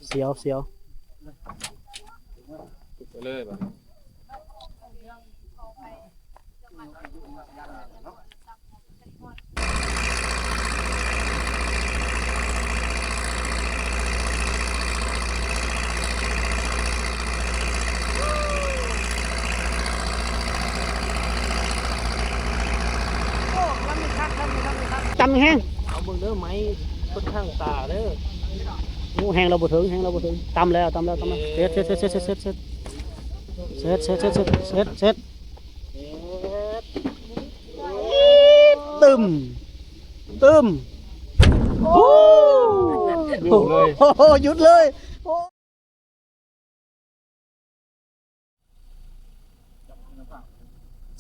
ສຽວ ສຽວ ໄປເລີຍບາດນີ້. ໂອ້ ລຳນີ້ຄັກ ລຳນີ້ ລຳນີ້ຄັກ ຕຳແຮງ ເອົາເບິ່ງເດີ ໄມ້ຄົນຂ້າງຕາເດີ. ໂອ້ ແຮງລາວບໍ່ເຖິງ ແຮງລາວບໍ່ເຖິງ ຕຳແລ້ວ ຕຳແລ້ວ ຕຳແລ້ວ ເສັດ ເສັດ ເສັດ ເສັດ ເສັດ ເສັດ ເສັດ ເສັດ ເສັດ ເສັດ ເສັດ ຕຶ້ມ ຕຶ້ມ ໂອ້ ຢຸດເລີຍ ໂອ້ ຢຸດເລີຍ ໂອ້.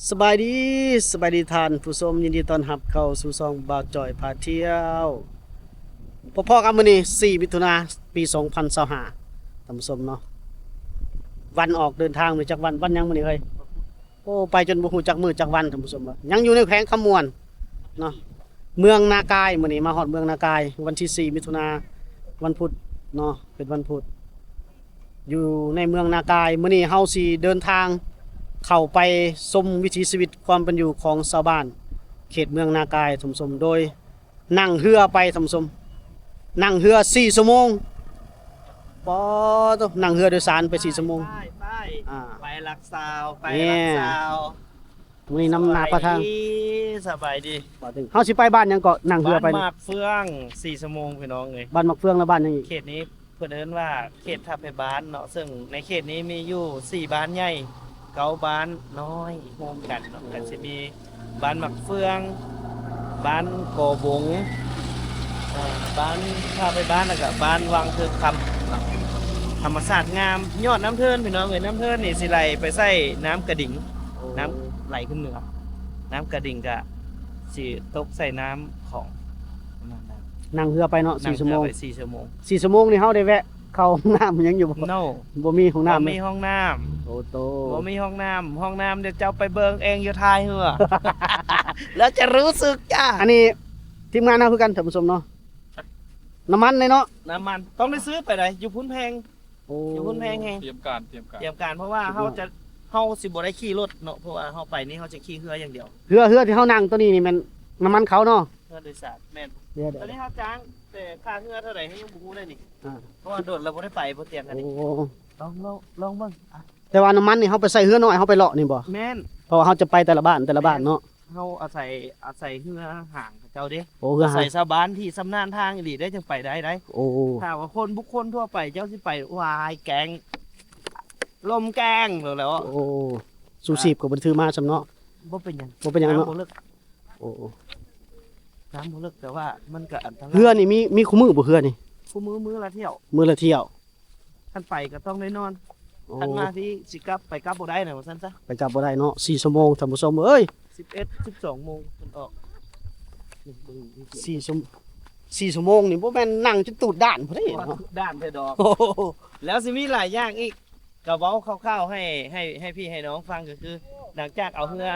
ສະບາຍດີ ສະບາຍດີທ່ານຜູ້ຊົມ ຍິນດີຕ້ອນຮັບເຂົ້າສູ່ຊ່ອງບ່າວຈ່ອຍພາທ່ຽວ. ພໍ້ກັບມື້ນີ້ ສີ່ ມິຖຸນາ ປີສອງພັນຊາວຫ້າ ທ່ານຜູ້ຊົມເນາະ. ວັນອອກເດີນທາງ ໄປຈັກວັນ ວັນຫຍັງມື້ນີ້ເຮີ້ຍ? ໂອ້ ໄປຈົນບໍ່ຮູ້ຈັກມື້ຈັກວັນ ທ່ານຜູ້ຊົມເອີຍ. ຍັງຢູ່ໃນແຂວງຄຳມ່ວນເນາະ ເມືອງນາກາຍ. ມື້ນີ້ມາຮອດເມືອງນາກາຍ ວັນທີສີ່ ມິຖຸນາ ວັນພຸດເນາະ ເປັນວັນພຸດ ຢູ່ໃນເມືອງນາກາຍ. ມື້ນີ້ເຮົາຊິເດີນທາງເຂົ້າໄປຊົມວິຖີຊີວິດຄວາມເປັນຢູ່ຂອງຊາວບ້ານເຂດເມືອງນາກາຍ ທ່ານຜູ້ຊົມ ໂດຍ ນັ່ງເຮືອໄປທ່ານຜູ້ຊົມ ນັ່ງເຮືອສີ່ຊົ່ວໂມງ. ປາໂທ້ ນັ່ງເຮືອໂດຍສານໄປສີ່ຊົ່ວໂມງ ໄປ ໄປ ອ່າ ໄປຫຼັກຊາວ ໄປ ແມ່ນ ຫຼັກຊາວ. ມື້ນີ້ນຳໜ້າປະທາງ ສະບາຍດີ ສະບາຍດີ. ເຮົາຊິໄປບ້ານຫຍັງເກາະ? ນັ່ງເຮືອໄປ ບ້ານໝາກເຟືອງ ສີ່ຊົ່ວໂມງພີ່ນ້ອງເອີຍ. ບ້ານໝາກເຟືອງ ແລະ ບ້ານຫຍັງອີກ? ເຂດນີ້ ເພິ່ນເອີ້ນວ່າເຂດທັບໃຫ້ບ້ານເນາະ ເຊິ່ງໃນເຂດນີ້ມີຢູ່ສີ່ບ້ານໃຫຍ່ ເກົ້າບ້ານນ້ອຍໂຮມກັນເນາະ ກໍຊິມີບ້ານໝາກເຟືອງ ບ້ານກໍບົງ ເອີ ບ້ານທ່າໄພບ້ານ ແລ້ວກໍບ້ານວັງເທີກຄຳເນາະ. ທຳມະຊາດງາມ ຍອດນ້ຳເທີນ ພີ່ນ້ອງເອີຍ ນ້ຳເທີນນີ້ຊິໄຫຼໄປໃສ່ນ້ຳກະດິງ ໂອ້ ນ້ຳໄຫຼຂຶ້ນເໜືອ ນ້ຳກະດິງກະຊິຕົກໃສ່ນ້ຳຂອງ ປະມານນັ້ນ. ນັ່ງເຮືອໄປເນາະ ນັ່ງເຮືອໄປສີ່ຊົ່ວໂມງ ສີ່ຊົ່ວໂມງ ສີ່ຊົ່ວໂມງນີ້ເຮົາໄດ້ແວະເຂົ້າຫ້ອງນ້ຳຫຍັງຢູ່ບໍ່? ໂນ ບໍ່ມີຫ້ອງນ້ຳ ບໍ່ມີຫ້ອງນ້ຳ ໂອ້ໂຕ ບໍ່ມີຫ້ອງນ້ຳ ຫ້ອງນ້ຳດຽວເຈົ້າໄປເບິ່ງເອງຢູ່ທ້າຍເຮືອ ແລ້ວຈະຮູ້ສຶກຈ້າ. ອັນນີ້ທີມງານເຮົາຄືກັນທ່ານຜູ້ຊົມເນາະ ນ້ຳມັນເດ້ເນາະ ນ້ຳມັນຕ້ອງໄດ້ຊື້ໄປໃດ ຢູ່ພຸ້ນແພງ ໂອ້ ຢູ່ພຸ້ນແພງແຮງ ຕຽມການ ຕຽມການ ຕຽມການ ເພາະວ່າເຮົາຈະ ເຮົາຊິບໍ່ໄດ້ຂີ່ລົດເນາະ ເພາະວ່າເຮົາໄປນີ້ເຮົາຈະຂີ່ເຮືອຢ່າງດຽວ. ເຮືອ ເຮືອທີ່ເຮົານັ່ງໂຕນີ້ນີ້ແມ່ນນ້ຳມັນເຂົາເນາະ ເຮືອໂດຍສານ ແມ່ນ ດຽວໆ ຕອນນີ້ເຮົາຈ້າງ ແຕ່ຄ່າເຮືອເທົ່າໃດເຮົາຍັງບໍ່ຮູ້ເດ້ນີ້ ອ່າ ເພາະວ່າດົນແລ້ວບໍ່ໄດ້ໄປ ບໍ່ຕຽງກັນນີ້ ໂອ້ ລອງ ລອງ ລອງເບິ່ງ ອ່າ ແຕ່ວ່ານ້ຳມັນນີ້ເຮົາໄປໃສ່ເຮືອນ້ອຍ ເຮົາໄປເລາະນີ້ບໍ່? ແມ່ນ ເພາະວ່າເຮົາຈະໄປແຕ່ລະບ້ານ ແຕ່ລະບ້ານເນາະ ແມ່ນ ເຮົາອາໄສ ອາໄສເຮືອຫາງເຂົາເຈົ້າເດ້ ໂອ້ ເຮືອຫາງ ອາໄສຊາວບ້ານທີ່ຊຳນານທາງອີ່ຫຼີເດ້ ຈັ່ງໄປໄດ້ໄດ໋ ໂອ້ ຖ້າວ່າຄົນບຸກຄົນທົ່ວໄປເຈົ້າຊິໄປ ວາຍ ແກງ ລົມແກງໂລດແລ້ວ ໂອ້ ຊູຊີບກໍບໍ່ໄດ້ຖືມາຊ້ຳເນາະ ບໍ່ເປັນຫຍັງ ບໍ່ເປັນຫຍັງເນາະ ນ້ຳບໍ່ເລິກ ໂອ້ ນ້ຳບໍ່ເລິກ ແຕ່ວ່າມັນກໍອັນຕະລາຍ ເຮືອນີ້ມີ ມີຄູ່ມື້ບໍ່ ເຮືອນີ້? ຄູ່ມື້ ມື້ລະຖ້ຽວ ມື້ລະຖ້ຽວ ຄັນໄປກໍຕ້ອງໄດ້ນອນ ໂອ້ ຄັນມາທີ່ຊິກັບ ໄປກັບບໍ່ໄດ້ນະ ວ່າຊັ້ນຊະ ໄປກັບບໍ່ໄດ້ເນາະ ສີ່ຊົ່ວໂມງ ທ່ານຜູ້ຊົມເອີຍ ສິບເອັດ ສິບສອງໂມງເພິ່ນອອກ ສີ່ຊົ່ວ ສີ່ຊົ່ວໂມງນີ້ບໍ່ແມ່ນນັ່ງຈົນຕູດດ້ານພຸ້ນເດ້ເນາະ ຕູດດ້ານແທ້ດອກ ໂອ້ໂຫ ແລ້ວຊິມີຫຼາຍຢ່າງອີກ ກໍເວົ້າຄ່າວໆໃຫ້ ໃຫ້ ໃຫ້ພີ່ໃຫ້ນ້ອງຟັງ ກໍຄືຫຼັງຈາກເອົາເຮືອ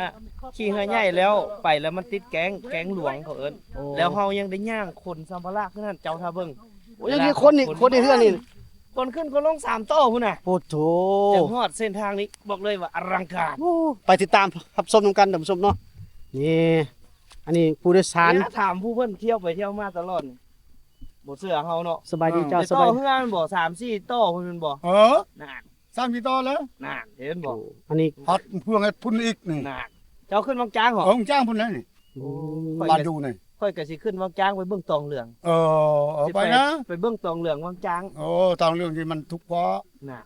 ຂີ່ເຮືອໃຫຍ່ແລ້ວ ໄປແລ້ວມັນຕິດແກ້ງ ແກ້ງຫຼວງເຂົາເອີ້ນ ໂອ້ ແລ້ວເຮົາຍັງໄດ້ຍ່າງຂົນສຳພາລະຂຶ້ນຫັ້ນ ເຈົ້າຖ້າເບິ່ງ ໂອ້ ຍັງມີຂົນອີກ ຂົນໃນເຮືອນີ້ ຂົນຂຶ້ນຂົນລົງສາມຕໍ່ພຸ້ນນະ ໂອ້ໂຖ ຈັ່ງຮອດເສັ້ນທາງນີ້ ບອກເລີຍວ່າອະລັງການ ໂອ້ ໄປຕິດຕາມຮັບຊົມນຳກັນທ່ານຜູ້ຊົມເນາະ ນີ້ ອັນນີ້ຜູ້ໂດຍສານ ນີ້ຖາມຜູ້ເພິ່ນທ່ຽວໄປທ່ຽວມາຕະຫຼອດ ບໍ່ເຊື່ອເຮົາເນາະ ສະບາຍດີເຈົ້າ ສະບາຍ ຕໍ່ເຮືອແມ່ນບໍ່ ສາມສີ່ຕໍ່ພຸ້ນແມ່ນບໍ່ ເອີ ນັ້ນ ສ້າງທີ່ຕໍ່ແລ້ວ ນັ້ນ ເຫັນບໍ່ ໂອ້ ອັນນີ້ຮອດເພື່ອງເຮັດພຸ້ນອີກນີ້ ນັ້ນ ເຈົ້າຂຶ້ນວັງຈ້າງເຫາະ ເອີ ວັງຈ້າງພຸ້ນແຫຼະນີ້ ໂອ້ ບ້ານຢູ່ນີ້ ຂ້ອຍກໍຊິຂຶ້ນວັງຈ້າງໄປເບິ່ງຕອງເຫຼືອງ ເອີ ເອີ ໄປນະ ໄປເບິ່ງຕອງເຫຼືອງວັງຈ້າງ ໂອ້ ຕອງເຫຼືອງທີ່ມັນທຸກພໍ ນັ້ນ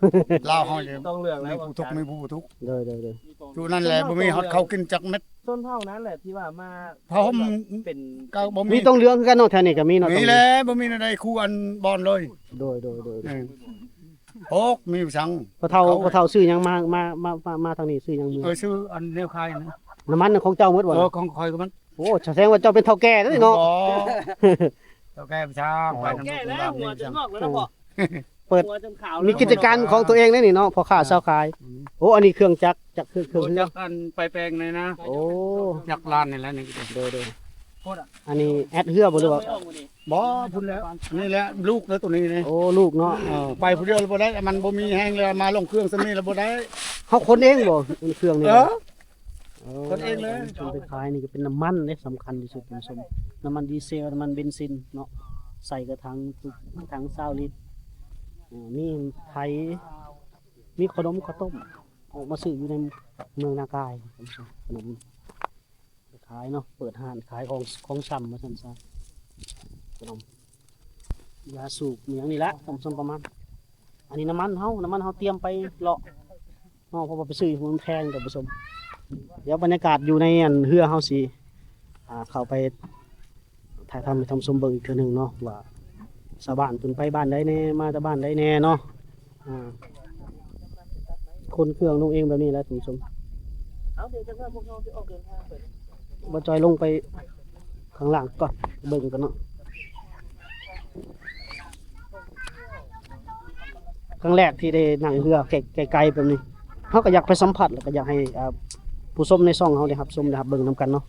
ລາວເຮົານີ້ ຕອງເຫຼືອງແລ້ວ ມີຜູ້ທຸກ ມີຜູ້ບໍ່ທຸກ ໂດຍໆໆ ຢູ່ນັ້ນແຫຼະ ບໍ່ມີຮອດເຂົ້າກິນຈັກເມັດ ຊົນເຜົ່ານັ້ນແຫຼະທີ່ວ່າມາ ເຜົ່າເປັນ ກໍບໍ່ມີ ມີຕອງເຫຼືອງຄືກັນເນາະ ແຖວນີ້ກໍມີເນາະ ມີແຫຼະ ບໍ່ມີແນວໃດຄູ່ອັນບ່ອນເລີຍ ໂດຍໆໆ ເອີ ໂອ້ ມີສັງ ພໍ່ເຖົ້າ ພໍ່ເຖົ້າຊື່ຫຍັງ ມາ ມາ ມາ ມາ ມາທາງນີ້ຊື່ຫຍັງ? ເອີ ຊື່ອັນແນວຂາຍນະ ນ້ຳມັນຂອງເຈົ້າໝົດບໍ່? ເອີ ຂອງຂ້ອຍກໍມັນ ໂອ້ ສະແດງວ່າເຈົ້າເປັນເຖົ້າແກ່ເດ້ເນາະ ບໍ່ ເຖົ້າແກ່ປະຊາ ເຖົ້າແກ່ແລ້ວ ຫົວຈົນງອກແລ້ວເນາະ ເອີ ເປີດ ມີກິດຈະການຂອງຕົວເອງເດ້ນີ້ເນາະ ພໍ່ຄ້າຊາວຂາຍ ອືມ ໂອ້ ອັນນີ້ເຄື່ອງຈັກ ຈັກເຄື່ອງ ເຄື່ອງເຮືອ ຈັກອັນໄປແປງນີ້ນະ ໂອ້ ຈັກລ້ານນີ້ແຫຼະນີ້ ໂດຍໆ ອັນນີ້ແອັດເຮືອບໍ່ ຫຼືວ່າ ບໍ່ ພຸ້ນແຫຼະ ນີ້ແຫຼະລູກແລ້ວໂຕນີ້ນີ້. ໂອ້ ລູກເນາະ. ເອີ ໄປຜູ້ດຽວລະບໍ່ໄດ້ ມັນບໍ່ມີແຮງແລ້ວ ມາລົງເຄື່ອງສ່ຳນີ້ລະບໍ່ໄດ້. ເຮົາຂົນເອງບໍ່? ເຄື່ອງນີ້ ເອີ ເອີ ຂົນເອງເລີຍ. ເພິ່ນໄປຂາຍນີ້ກໍເປັນນ້ຳມັນເດ້ ສຳຄັນທີ່ສຸດທ່ານຜູ້ຊົມ ນ້ຳມັນດີເຊວ ນ້ຳມັນເບນຊິນເນາະ ໃສ່ກະຖັງ ຖັງຊາວລິດ. ເອີ ມີໄຖ ມີຂະໜົມ ເຂົ້າຕົ້ມ ອອກມາຊື້ຢູ່ໃນເມືອງນາກາຍ ທ່ານຜູ້ຊົມ ຂະໜົມ ໄປຂາຍເນາະ ເປີດຮ້ານຂາຍຂອງ ຂອງຊ່ຳວ່າຊັ້ນຊະ ຂະໜົມ ຢາສູບ ມີຫຍັງນີ້ລະ ທ່ານຜູ້ຊົມ ປະມານ. ອັນນີ້ນ້ຳມັນເຮົາ ນ້ຳມັນເຮົາຕຽມໄປເລາະເນາະ ເພາະວ່າໄປຊື້ຢູ່ມັນແພງ ທ່ານຜູ້ຊົມ. ດຽວບັນຍາກາດຢູ່ໃນອັນເຮືອເຮົາຊິ ອ່າ ເຂົ້າໄປ ຖ່າຍທຳໃຫ້ທ່ານຜູ້ຊົມເບິ່ງອີກເທື່ອໜຶ່ງເນາະ ວ່າຊາວບ້ານເພິ່ນໄປບ້ານໃດແດ່ ມາແຕ່ບ້ານໃດແດ່ເນາະ. ອ່າ ຂົນເຄື່ອງລົງເອງແບບນີ້ແຫຼະທ່ານຜູ້ຊົມ. ເອົາ ດຽວຈັກໜ້ອຍພວກເຮົາຊິອອກເດີນທາງໄປ. ບ່າວຈ້ອຍລົງໄປຂ້າງລ່າງກ່ອນ ເບິ່ງກ່ອນເນາະ. ຄັ້ງແລກທີ່ໄດ້ນັ່ງເຮືອໄກໆແບບນີ້ ເຮົາກໍຢາກໄປສຳຜັດ ແລ້ວກໍຢາກໃຫ້ ອ່າ ຜູ້ຊົມໃນຊ່ອງເຮົາໄດ້ຮັບຊົມ ໄດ້ຮັບເບິ່ງນຳກັນເນາະ.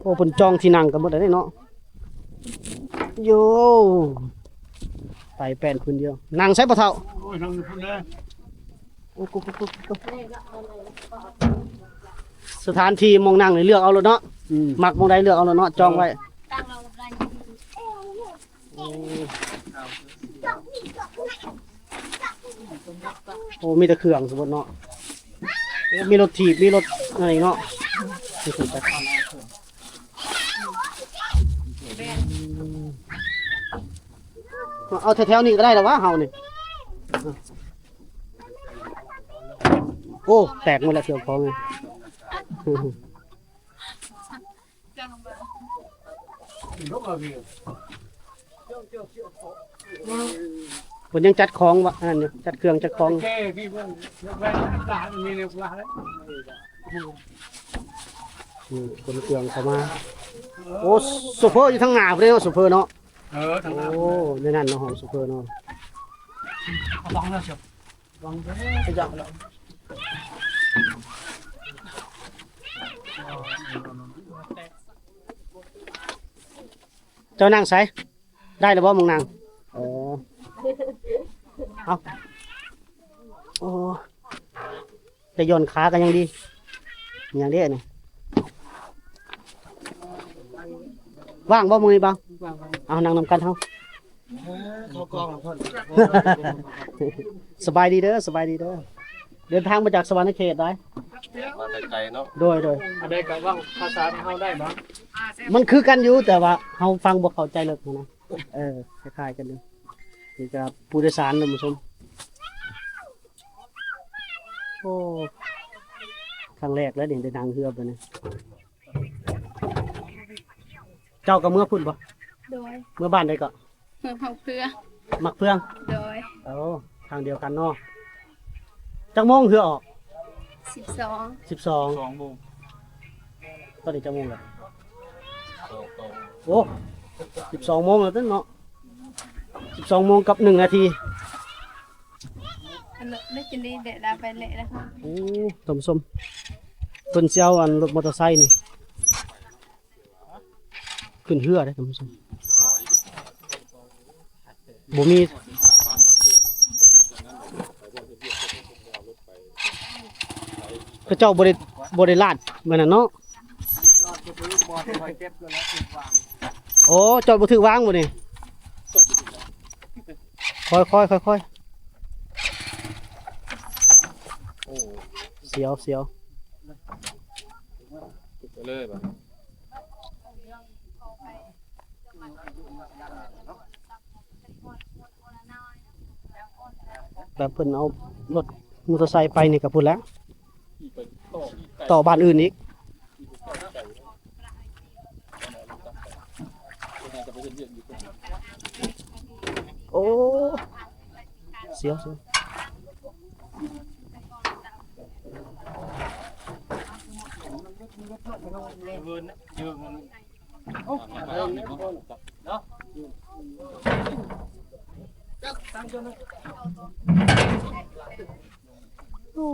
ໂອ້ ເພິ່ນຈອງທີ່ນັ່ງກັນໝົດແລ້ວເນາະ. ໂຢ ໄປແປ້ນພື້ນດຽວ ນັ່ງໃສພໍ່ເຖົ້າ? ໂອ້ຍ ນັ່ງຢູ່ພຸ້ນເດີ. ໂອ້ ສະຖານທີ່ໝ່ອງນັ່ງນີ້ເລືອກເອົາໂລດເນາະ. ອືມ ມັກໝ່ອງໃດເລືອກເອົາໂລດເນາະ ຈອງໄວ້. ໂອ້ ໂອ້ ມີແຕ່ເຄື່ອງສົມມຸດເນາະ. ໂອ້ ມີລົດຖີບ ມີລົດອັນນີ້ເນາະ. ເອົາແຖວໆນີ້ກໍໄດ້ລະວະເຮົານີ້. ໂອ້ ແຕກໝົດແລ້ວເຄື່ອງຂອງນີ້. ເພິ່ນຍັງຈັດຂອງວະ ອັນນັ້ນຢູ່ ຈັດເຄື່ອງຈັດຂອງ. ອືມ ຂົນເຄື່ອງເຂົ້າມາ. ໂອ້ ໂຊເຟີຢູ່ທາງໜ້າພຸ້ນເດ້ເນາະ ໂຊເຟີເນາະ. ເອີ ທາງໜ້າ. ໂອ້ ໃນນັ້ນເນາະ ຫ້ອງໂຊເຟີເນາະ. ລະວັງເດີ ລະວັງເດີ. ເຈົ້ານັ່ງໃສ? ໄດ້ແລ້ວບໍ່ໝ່ອງນັ່ງ? ເອີ ເອົາ ໂອ້ ໄດ້ຢ່ອນຂາກໍຍັງດີ. ມີຫຍັງເດ້ນີ້? ວ່າງບໍ່ມື້ນີ້ບ່າວ? ວ່າງໆ. ເອົາ ນັ່ງນຳກັນເຮົາ. ເອີ ເຂົ້າກ້ອງເພິ່ນ. ສະບາຍດີເດີ ສະບາຍດີເດີ. ເດີນທາງມາຈາກສະຫວັນນະເຂດໄດ໋. ມາແຕ່ໄກເນາະ. ໂດຍໆ. ອັນໃດກໍເວົ້າພາສາເຮົາໄດ້ບໍ່? ມັນຄືກັນຢູ່ ແຕ່ວ່າເຮົາຟັງບໍ່ເຂົ້າໃຈເລີກຫັ້ນນະ. ເອີ ຄ້າຍໆກັນຢູ່. ນີ້ກໍຜູ້ໂດຍສານທ່ານຜູ້ຊົມ. ໂອ້ ຄັ້ງແລກແລ້ວນີ້ໄດ້ນັ່ງເຮືອແບບນີ້. ເຈົ້າກໍເມືອພຸ້ນບໍ່? ໂດຍ. ເມືອບ້ານໃດເກາະ? ເມືອໝາກເຟືອງ. ໝາກເຟືອງ? ໂດຍ. ໂອ້ ທາງດຽວກັນເນາະ. ຈັກໂມງເຮືອອອກ? ສິບສອງ. ສິບສອງ ສອງໂມງ. ຕອນນີ້ຈັກໂມງແລ້ວ? ໂອ້ ສິບສອງໂມງແລ້ວເນາະ. ສິບສອງໂມງກັບໜຶ່ງນາທີ. ໂອ້ ທ່ານຜູ້ຊົມ ເພິ່ນຊິເອົາອັນລົດມໍເຕີໄຊນີ້ຂຶ້ນເຮືອເດ້ທ່ານຜູ້ຊົມ. ບໍ່ມີ ເຂົາເຈົ້າບໍ່ໄດ້ ບໍ່ໄດ້ລາດມື້ນັ້ນເນາະ. ໂອ້ ຈອດບໍ່ຖືກວາງບໍ່ນີ້? ຄ່ອຍໆ ຄ່ອຍໆ. ໂອ້ ສຽວ ສຽວ. ໄປເລີຍບາດ. ແບບເພິ່ນເອົາລົດມໍເຕີໄຊໄປນີ້ກໍພຸ້ນແຫຼະ ຕໍ່ບ້ານອື່ນອີກ. ໂອ້ ສຽວ ສຽວ. ເອີ ເອີ. ໂອ້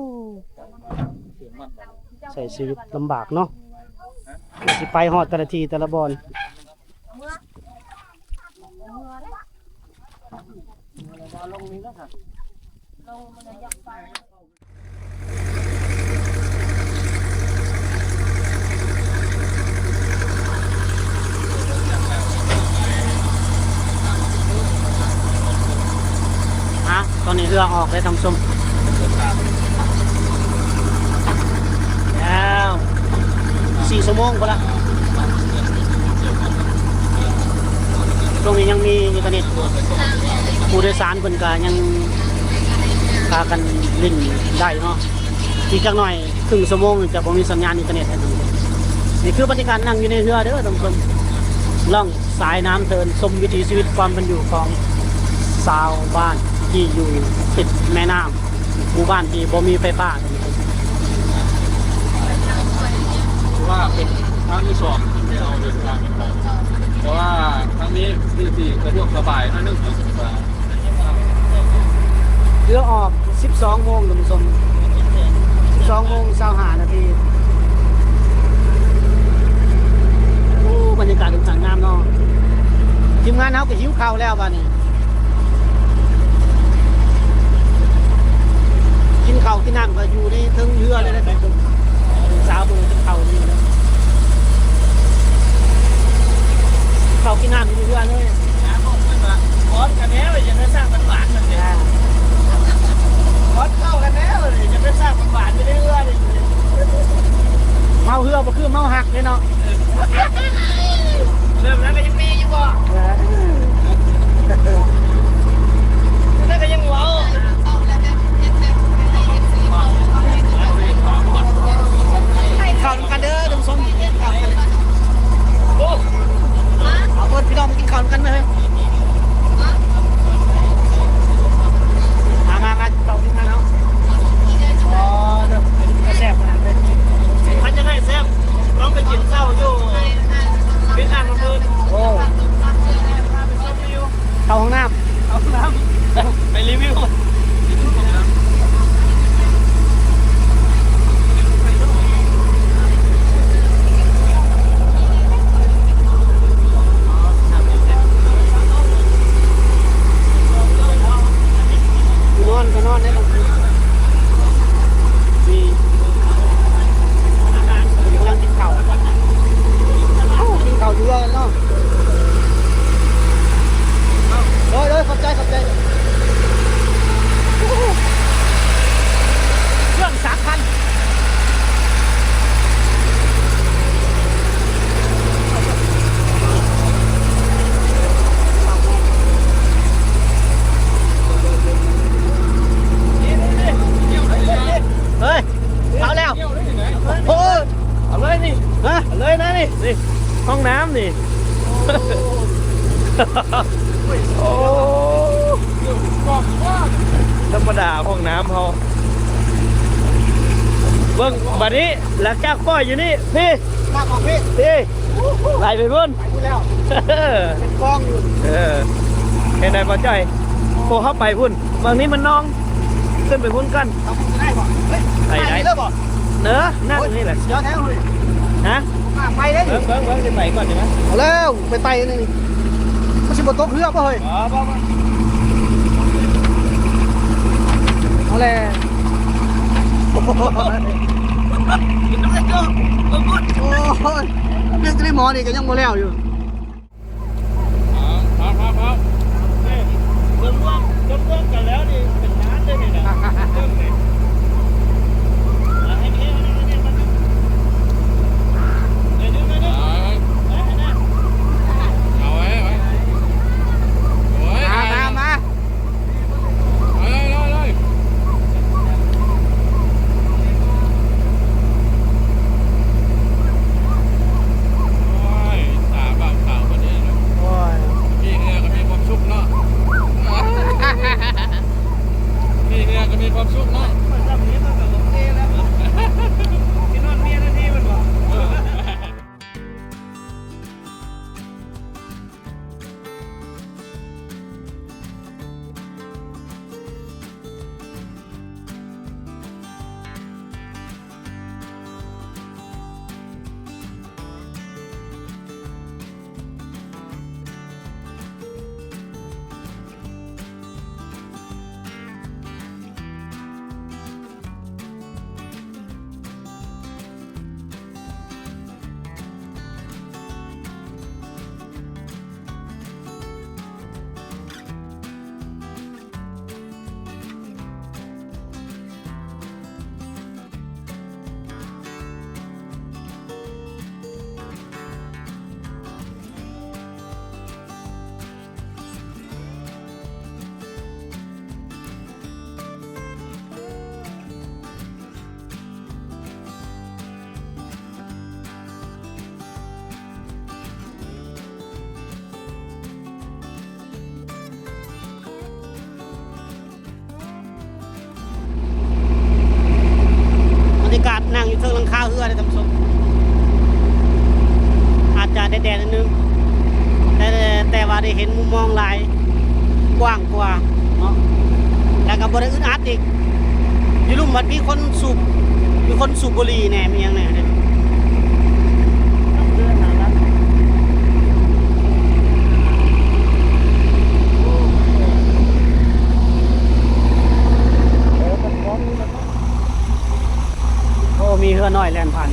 ໃຊ້ຊີວິດລຳບາກເນາະ ກວ່າຊິໄປຮອດແຕ່ລະທີ່ແຕ່ລະບ່ອນ. ອ່ະ ຕອນນີ້ເຮືອອອກແລ້ວທ່ານຜູ້ຊົມ ແລ້ວ ສີ່ຊົ່ວໂມງພຸ້ນລະ. ຊ່ວງນີ້ຍັງມີອິນເຕີເນັດ ຜູ້ໂດຍສານເພິ່ນກະຍັງພາກັນຫຼິ້ນໄດ້ເນາະ. ອີກຈັກໜ່ອຍ ຄຶ່ງຊົ່ວໂມງຈະບໍ່ມີສັນຍານອິນເຕີເນັດ. ນີ້ຄືບັນຍາກາດນັ່ງຢູ່ໃນເຮືອເດີທ່ານຜູ້ຊົມ ລ່ອງສາຍນ້ຳເທີນ ຊົມວິຖີຊີວິດຄວາມເປັນຢູ່ຂອງຊາວບ້ານທີ່ຢູ່ຕິດແມ່ນ້ຳ ໝູ່ບ້ານທີ່ບໍ່ມີໄຟຟ້າ. ຖືວ່າເປັນຄັ້ງທີສອງທີ່ໄດ້ອອກເດີນທາງ ແຕ່ວ່າຄັ້ງນີ້ຄືຊິສະດວກສະບາຍໜ້ອຍໜຶ່ງ. ເຮືອອອກສິບສອງໂມງ ທ່ານຜູ້ຊົມ ສິບສອງໂມງຊາວຫ້ານາທີ. ໂອ້ ບັນຍາກາດຂ້ອນຂ້າງງາມເນາະ. ທີມງານເຮົາກໍຫິວເຂົ້າແລ້ວບາດນີ້ ກິນເຂົ້າກິນນ້ຳກໍຢູ່ໃນເທິງເຮືອເລີຍນະ. ສາວເພິ່ນກິນເຂົ້າຢູ່ເດີ ເຂົ້າກິນນ້ຳຢູ່ເຮືອເລີຍ. ຂອນກັນແລ້ວ ຢ່າໄປສ້າງຫວານໆ ມັນເດ້ ຂອນເຂົ້າກັນແລ້ວ ຢ່າໄປສ້າງຫວານໆ ຢູ່ໃນເຮືອນີ້. ເມົາເຮືອບໍ່ຄືເມົາຮັກເດ້ເນາະ. ເລີ່ມແລ້ວກໍຍັງມີຢູ່ບໍ່? ເອີ ແລ້ວກໍຍັງເວົ້າ ເຂົ້ານຳກັນເດີທ່ານຜູ້ຊົມ. ໂອ້ ເອົາເພິ່ນ ພີ່ນ້ອງມາກິນເຂົ້ານຳກັນເດີ. ມາ ມາ ມາ ເຂົ້າກິນນຳເຮົາ. ອໍ ເດີ ແຊບຂະໜາດເລີຍ. ຄັນຢາກໃຫ້ແຊບ ລອງໄປກິນເຂົ້າຢູ່ເວຍງຈັນນຳເພິ່ນ. ໂອ້ ເຂົ້າຫ້ອງນ້ຳ ເຂົ້າຫ້ອງນ້ຳ ໄປຣີວິວ. ນອນກໍນອນໄດ້ ນີ້ ກຳລັງກິນເຂົ້າ. ໂອ້ ກິນເຂົ້າຢູ່ເຮືອນເນາະ. ໂດຍ ໂດຍ ຂອບໃຈ ຂອບໃຈ. ເຄື່ອງສາມພັນ. ເຮີ້ຍ ເຂົ້າແລ້ວ. ໂອ້ຍ ເອົາເລີຍນີ້ ຮະ ເອົາເລີຍນະນີ້ ນີ້ ຫ້ອງນ້ຳນີ້. ໂອ້ ທຳມະດາຫ້ອງນ້ຳເຮົາ. ເບິ່ງບາດນີ້ ຫຼັງຈາກປ່ອຍຢູ່ນີ້ ພີ້ ລາກອອກພີ້ ພີ້ ໄຫຼໄປພຸ້ນ ໄປພຸ້ນແລ້ວ ເປັນກອງຢູ່. ເອີ ເຫັນໄດ້ບໍ່ຈ້ອຍ? ໂອ້ ເຮົາໄປພຸ້ນ ເບິ່ງນີ້ມັນໜອງ ຂຶ້ນໄປພຸ້ນກ່ອນ. ເອົາໄປໄດ້ບໍ່? ເອີ ນັ່ງນີ້ແຫຼະ. ດຽວແທ້ເລີຍ ຮະ? ໄປເລີຍ ເບິ່ງ ເບິ່ງ ເບິ່ງ ຊິໄປກ່ອນໃຊ່ໄໝ? ເອົາແລ້ວ ໄປໄຕ່ອັນນີ້ ມັນຊິບໍ່ຕົກເຮືອບໍ່ເຮີ້ຍ? ບໍ່ ບໍ່ ບໍ່ ເອົາແລ້ວ ໂອ້ຍ ເລື່ອງຕະລິໝໍນີ້ກໍຍັງບໍ່ແລ້ວຢູ່. ເອົາ ເອົາ ເອົາ ເອົາ ເບິ່ງລວມ ເບິ່ງລວມກັນແລ້ວນີ້ເປັນລ້ານເດ້ນີ້ນະ ເບິ່ງນີ້ ເອົາໄວ້ ເອົາໄວ້ ໂອ້ຍ ມາ ມາ ມາ. ໄປເລີຍ ເລີຍ ເລີຍ ໂອ້ຍ ອິດສາບ່າວສາວຄົນນີ້ເນາະ. ໂອ້ຍ ມີເຮືອກໍມີຄວາມສຸກເນາະ ມີເຮືອກໍມີຄວາມສຸກເນາະ. ໄດ້ເຫັນມຸມມອງຫຼາຍ ກວ້າງກວ່າເນາະ ແລ້ວກໍບໍ່ໄດ້ອຶດອັດອີກ. ຢູ່ລຸ່ມພັດມີຄົນສູບ ມີຄົນສູບບຸຫຼີ່ແດ່ ມີຫຍັງແດ່ເດ້. ໂອ້ ມີເຮືອນ້ອຍແລ່ນຜ່ານ.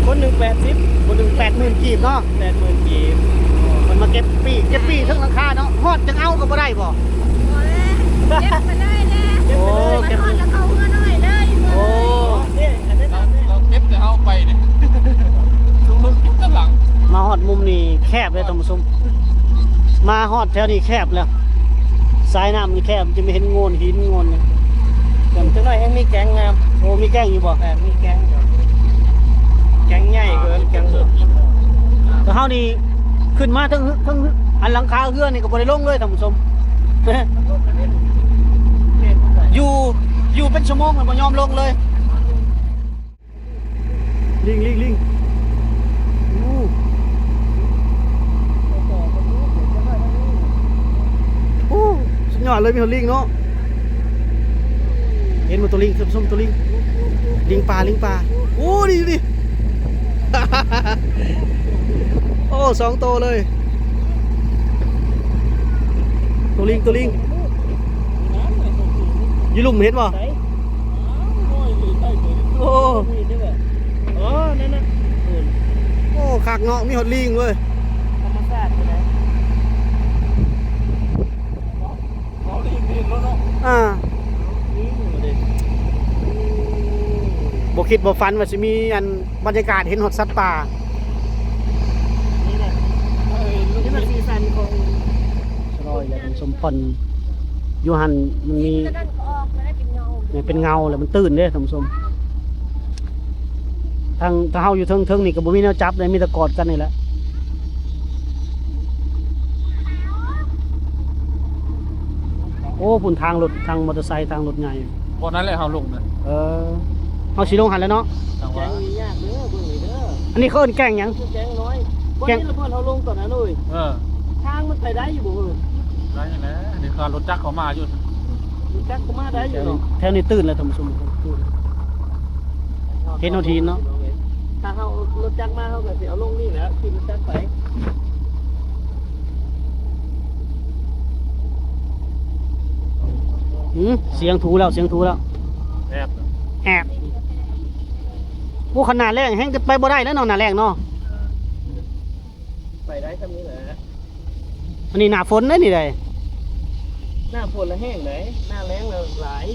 ຄົນໜຶ່ງແປດສິບ ຄົນໜຶ່ງແປດໝື່ນກີບເນາະ ແປດໝື່ນກີບ. ເພິ່ນມາເກັບປີ້ ເກັບປີ້ເທິງຫຼັງຄາເນາະ ຮອດຈັ່ງເອົາກໍບໍ່ໄດ້ບໍ່? ບໍ່ແລ້ວ ເກັບໄປເລີຍແຫຼະ. ໂອ້ ເກັບໄປເລີຍ ເກັບ ມາຮອດແລ້ວເອົາເຮືອນ້ອຍເລີຍ. ໂອ້ ເກັບແຕ່ເຮົາໄປນີ້ ຊຸມເພິ່ນເກັບແຕ່ຫຼັງ. ມາຮອດມຸມນີ້ແຄບເລີຍທ່ານຜູ້ຊົມ ມາຮອດແຖວນີ້ແຄບແລ້ວ. ສາຍນ້ຳນີ້ແຄບ ຈະໄປເຫັນໂງ່ນຫີນໂງ່ນນີ້. ຈັກໜ້ອຍແຮ່ງມີແກ້ງງາມ. ໂອ້ ມີແກ້ງຢູ່ບໍ່? ແມ່ນ ມີແກ້ງຢູ່ ແກ້ງໃຫຍ່ເກີນ ແກ້ງເລີກ. ແຕ່ເຮົານີ້ຂຶ້ນມາເທິງ ເທິງອັນຫຼັງຄາເຮືອນີ້ກໍບໍ່ໄດ້ລົງເລີຍທ່ານຜູ້ຊົມ. ຢູ່ ຢູ່ເປັນຊົ່ວໂມງແລ້ວບໍ່ຍອມລົງເລີຍ. ລິງ ລິງ ລິງ. ໂອ້ ໂອ້ ສຸດຍອດເລີຍ ມີຮອດລິງເນາະ. ເຫັນບໍ່ ໂຕລິງ ທ່ານຜູ້ຊົມ ໂຕລິງ ລິງປ່າ ລິງປ່າ. ໂອ້ ນີ້ ນີ້ ໂອ້ ສອງໂຕເລີຍ ໂຕລິງ ໂຕລິງ. ຢູ່ລຸ່ມເຫັນບໍ່? ໂອ້ ເອີ ນັ້ນນະ. ໂອ້ ຄັກເນາະ ມີຮອດລີງເວີຍ ທຳມະຊາດຢູ່ໃດ. ອ່າ ບໍ່ຄິດບໍ່ຝັນວ່າຊິມີອັນບັນຍາກາດເຫັນຮອດສັດປ່າ. ນີ້ແຫຼະ ນີ້ແຫຼະສີສັນຂອງ ສະລອຍ ແລະ ສົມພອນ ຢູ່ຫັ້ນມັນມີ ແມ່ນເປັນເງົາ ແລ້ວມັນຕື້ນເດ້ທ່ານຜູ້ຊົມ. ທາງ ຖ້າເຮົາຢູ່ເທິງໆນີ້ກໍບໍ່ມີແນວຈັບເດ້ ມີແຕ່ກອດກັນນີ້ແຫຼະ. ໂອ້ ພຸ້ນທາງລົດ ທາງມໍເຕີໄຊ ທາງລົດໃຫຍ່ ບ່ອນນັ້ນແຫຼະເຮົາລົງນະ. ເອີ ເຮົາຊິລົງຫັ້ນແຫຼະເນາະ. ແກ້ງນີ້ຍາກເດີ ເບິ່ງນີ້ເດີ. ອັນນີ້ເຂົາເອີ້ນແກ້ງຫຍັງ? ແກ້ງນ້ອຍ. ບ່ອນນີ້ລະບ່ອນເຮົາລົງຕອນນັ້ນເອີຍ. ເອີ ທາງມັນໄປໄດ້ຢູ່ບໍ່ເອີຍ? ໄດ້ແຫຼະ ນີ້ຄືລົດຈັກເຂົາມາຢູ່ ລົດຈັກເຂົາມາໄດ້ຢູ່ເນາະ. ແຖວນີ້ຕື່ນແລ້ວທ່ານຜູ້ຊົມ ຕື່ນ ເຫັນເຮົາຖີນເນາະ. ຖ້າເຮົາລົດຈັກມາ ເຮົາກໍຊິເອົາລົງນີ້ແຫຼະ ຂີ່ລົດຈັກໄປ. ຫື ສຽງຖູແລ້ວ ສຽງຖູແລ້ວ ແອບ ແອບ. ໂອ້ ຄັນໜ້າແລ້ງແຮງກໍໄປບໍ່ໄດ້ແລ້ວເນາະ ໜ້າແລ້ງເນາະ. ໄປໄດ້ສ່ຳນີ້ແຫຼະ. ອັນນີ້ໜ້າຝົນເດ້ນີ້ໃດ. ໜ້າຝົນລະແຫ້ງໃດ ໜ້າແລ້ງລະຫຼາຍ.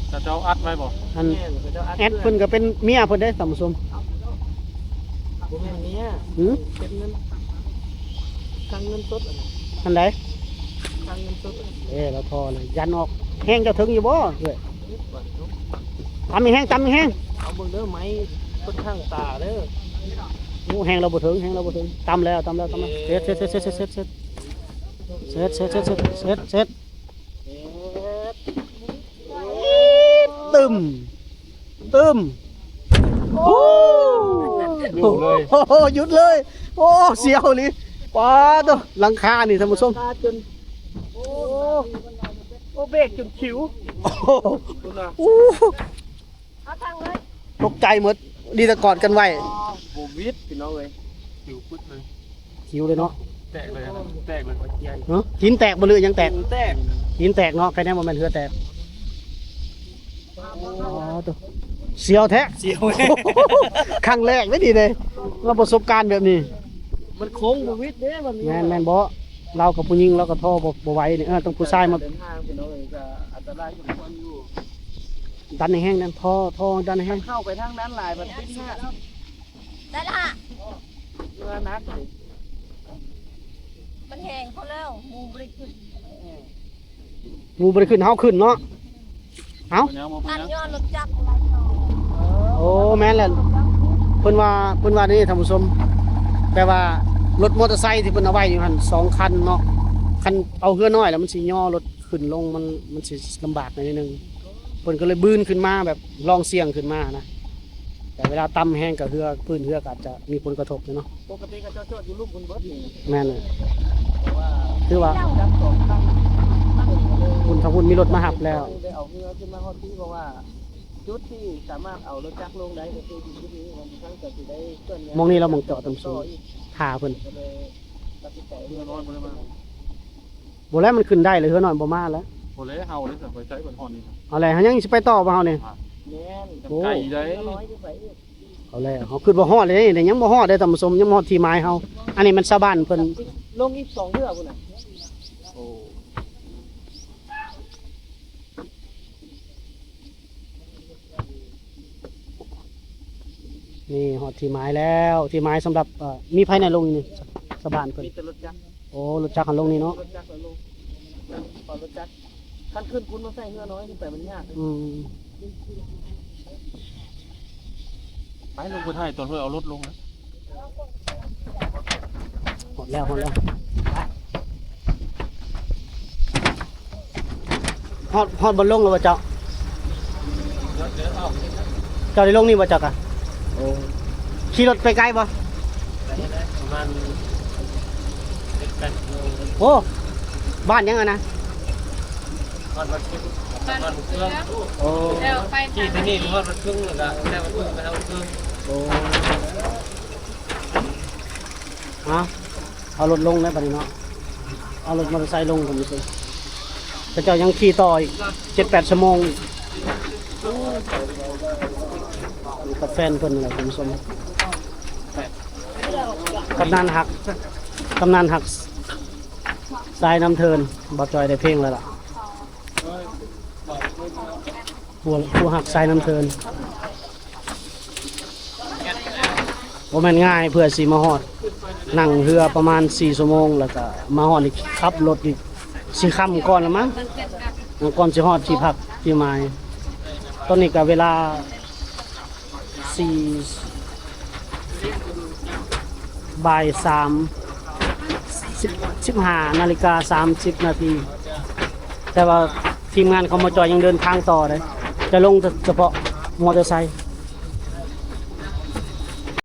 ເຂົາເຈົ້າອັດໄວ້ບໍ່? ອັນ ແມ່ນ ເຂົາເຈົ້າອັດ ແອັດເພິ່ນກໍເປັນເມຍເພິ່ນເດ້ທ່ານຜູ້ຊົມ. ບໍ່ແມ່ນເມຍ. ຫື ເກັບເງິນ ຄັງເງິນສົດ. ອັນໃດ? ຄັງເງິນສົດ. ເອີ ລາວທໍ່ເລີຍ ຢັນອອກ. ແຮງເຈົ້າເຖິງຢູ່ບໍ່ເອື້ອຍ? ຕຳແຮງ ຕຳແຮງ. ເອົາເບິ່ງເດີ ໄມ້ເພິ່ນທາງຕາເດີ. ໂອ້ ແຮງລາວບໍ່ເຖິງ ແຮງລາວບໍ່ເຖິງ. ຕຳແລ້ວ ຕຳແລ້ວ ຕຳແລ້ວ. ເສັດ ເສັດ ເສັດ. ຕຶມ ຕຶມ. ໂອ້ ຢຸດເລີຍ ໂອ້ ຢຸດເລີຍ. ໂອ້ ສຽວອີ່ຫຼີ. ປາດໂທ້ ຫຼັງຄານີ້ທ່ານຜູ້ຊົມ. ໂອ້ ໂອ້ ເບຣກຈົນຂິວ. ໂອ້ ເອົາທາງເລີຍ ຕົກໃຈໝົດ ດີແຕ່ກອດກັນໄວ້. ໂຄວິດ ພີ່ນ້ອງເອີຍ ຂິວປຶດເລີຍ ຂິວເລີຍເນາະ. ແຕກເລີຍ ແຕກເລີຍ. ຫື ຫີນແຕກບໍ່ ຫຼືຫຍັງແຕກ? ຫີນແຕກ ຫີນແຕກເນາະ. ໃຄແນ່ບໍ່ແມ່ນເຮືອແຕກ. ອໍ ໂທ້ ສຽວແທ້ ສຽວ. ຄັ້ງແລກເດ້ນີ້ເດ້ ມາປະສົບການແບບນີ້. ມັນໂຄ້ງບໍ່ວິດເດ້ ມັນມີ ແມ່ນ ແມ່ນບໍ່? ລາວກັບຜູ້ຍິງ ລາວກໍທໍ່ບໍ່ ບໍ່ໄຫວນີ້. ເອີ ຕ້ອງຜູ້ຊາຍມາ ເດີນທາງ ພີ່ນ້ອງເອີຍ ກໍອັນຕະລາຍສົມຄວນຢູ່. ດັນໃຫ້ແຮງ ດັນທໍ່ ທໍ່ດັນໃຫ້ແຮງ. ເຂົ້າໄປທາງນັ້ນຫຼາຍ ມັນຕິດຫາດ ໄດ້ລະ ເຮືອໜັກເດ້. ມັນແຮງພໍແລ້ວ ໝູ່ບໍ່ໄດ້ຂຶ້ນ ໝູ່ບໍ່ໄດ້ຂຶ້ນ ເຮົາຂຶ້ນເນາະ. ເອົ້າ ຕັດຍ້ອນລົດຈັກ. ໂອ້ ແມ່ນແຫຼະ ເພິ່ນວ່າ ເພິ່ນວ່ານີ້ທ່ານຜູ້ຊົມ ແປວ່າລົດມໍເຕີໄຊທີ່ເພິ່ນເອົາໄວ້ຢູ່ຫັ້ນສອງຄັນເນາະ. ຄັນເອົາເຮືອນ້ອຍແລ້ວມັນຊິຍໍລົດຂຶ້ນລົງ ມັນ ມັນຊິລຳບາກໜ້ອຍໜຶ່ງ ເພິ່ນກໍເລີຍບືນຂຶ້ນມາ ແບບລອງສ່ຽງຂຶ້ນມານະ. ແຕ່ເວລາຕ່ຳແຮງກໍເຮືອ ພື້ນເຮືອກໍອາດຈະມີຜົນກະທົບເນາະ. ປົກກະຕິເຂົາເຈົ້າຈອດຢູ່ລຸ່ມພຸ້ນເບິດນີ້. ແມ່ນເລີຍ. ແຕ່ວ່າ ຄືວ່າ ຈັກສອງຄັນ ພຸ້ນ ທາງພຸ້ນມີລົດມາຮັບແລ້ວ. ໄດ້ເອົາເຮືອຂຶ້ນມາຮອດພີ້ ເພາະວ່າຈຸດທີ່ສາມາດເອົາລົດຈັກລົງໄດ້ກໍຄືຢູ່ຈຸດນີ້. ມັນທັງຈະຊິໄດ້ເຄື່ອນຍ້າຍ ໝ່ອງນີ້ລະ ໝ່ອງຈອດຕ່ຳສູງ ຖ້າເພິ່ນ ກໍເລີຍຕັດສິນໃຈເຮືອນ້ອຍບໍ່ໄດ້ມາ. ບໍ່ແລ້ວ ມັນຂຶ້ນໄດ້ແລ້ວ ເຮືອນ້ອຍບໍ່ມາແລ້ວ. ບໍ່ແລ້ວ ເຮົາໄດ້ໄປໃຊ້ເພິ່ນຮອດນີ້. ເອົາແລ້ວ ເຮົາຍັງຊິໄປຕໍ່ບໍ່ເຮົານີ້? ແມ່ນ. ໂອ້ ໄກເດ້. ເຮົາ ເຮົາຄິດວ່າຮອດເດ້ ຍັງບໍ່ຮອດເດ້ທ່ານຜູ້ຊົມ ຍັງບໍ່ຮອດທີ່ໝາຍເຮົາ. ອັນນີ້ມັນຊາວບ້ານເພິ່ນ ລົງອີກສອງເທື່ອພຸ້ນນະ. ໂອ້ ນີ້ຮອດທີ່ໝາຍແລ້ວ ທີ່ໝາຍສຳລັບ ເອີ ມີໃຜແດ່ລົງຢູ່ນີ້ ຊາວບ້ານເພິ່ນ? ມີແຕ່ລົດຈັກ. ໂອ້ ລົດຈັກຫັ້ນລົງນີ້ເນາະ. ລົດຈັກຫັ້ນລົງ ເພາະລົດຈັກ ຄັນຂຶ້ນພຸ້ນມາໃສ່ເຮືອນ້ອຍຂຶ້ນໄປມັນຍາກ. ອືມ ໄປລົງໄປຖ່າຍຕອນເພິ່ນເອົາລົດລົງນະ. ຮອດແລ້ວ ຮອດແລ້ວ ຮອດ ຮອດບ່ອນລົງແລ້ວບໍ່ເຈົ້າ? ເຈົ້າໄດ້ລົງນີ້ບໍ່ເຈົ້າກະ? ໂອ້ ຂີ່ລົດໄປໄກບໍ່? ປະມານເຈັດແປດກິໂລ. ໂອ້ ບ້ານຫຍັງຫັ້ນນະ? ຮອດວັດເຄື່ອງ. ໂອ້ ແລ້ວໄປທາງນີ້ ຮອດວັດເຄື່ອງ ແລ້ວກະແລ້ວວັດເຄື່ອງໄປທາງວັດເຄື່ອງ. ໂອ້ ເອົາ ເອົາລົດລົງແລ້ວບັດນີ້ເນາະ ເອົາລົດມໍເຕີໄຊລົງກັນຊື່ ເຂົາເຈົ້າຍັງຂີ່ຕໍ່ອີກເຈັດແປດຊົ່ວໂມງ. ຢູ່ກັບແຟນເພິ່ນນີ້ແຫຼະທ່ານຜູ້ຊົມ ຕຳນານຮັກ ຕຳນານຮັກສາຍນ້ຳເທີນ. ບ່າວຈອຍໄດ້ເພງແລ້ວລະ ຜູ້ ຜູ້ຮັກສາຍນ້ຳເທີນ. ບໍ່ແມ່ນງ່າຍເພື່ອຊິມາຮອດ ນັ່ງເຮືອປະມານສີ່ຊົ່ວໂມງ ແລ້ວກະມາຮອດນີ້ຂັບລົດອີກ ຊິຄ່ຳກ່ອນລະມັ້ງ ກ່ອນຊິຮອດທີ່ພັກທີ່ໝາຍ. ຕອນນີ້ກະເວລາສີ່ ບ່າຍສາມ ສິບ ສິບຫ້ານາລິກາສາມສິບນາທີ ແຕ່ວ່າທີມງານຂອງໝໍຈ່ອຍຍັງເດີນທາງຕໍ່ເດ້ ຈະລົງສະເພາະມໍເຕີໄຊ.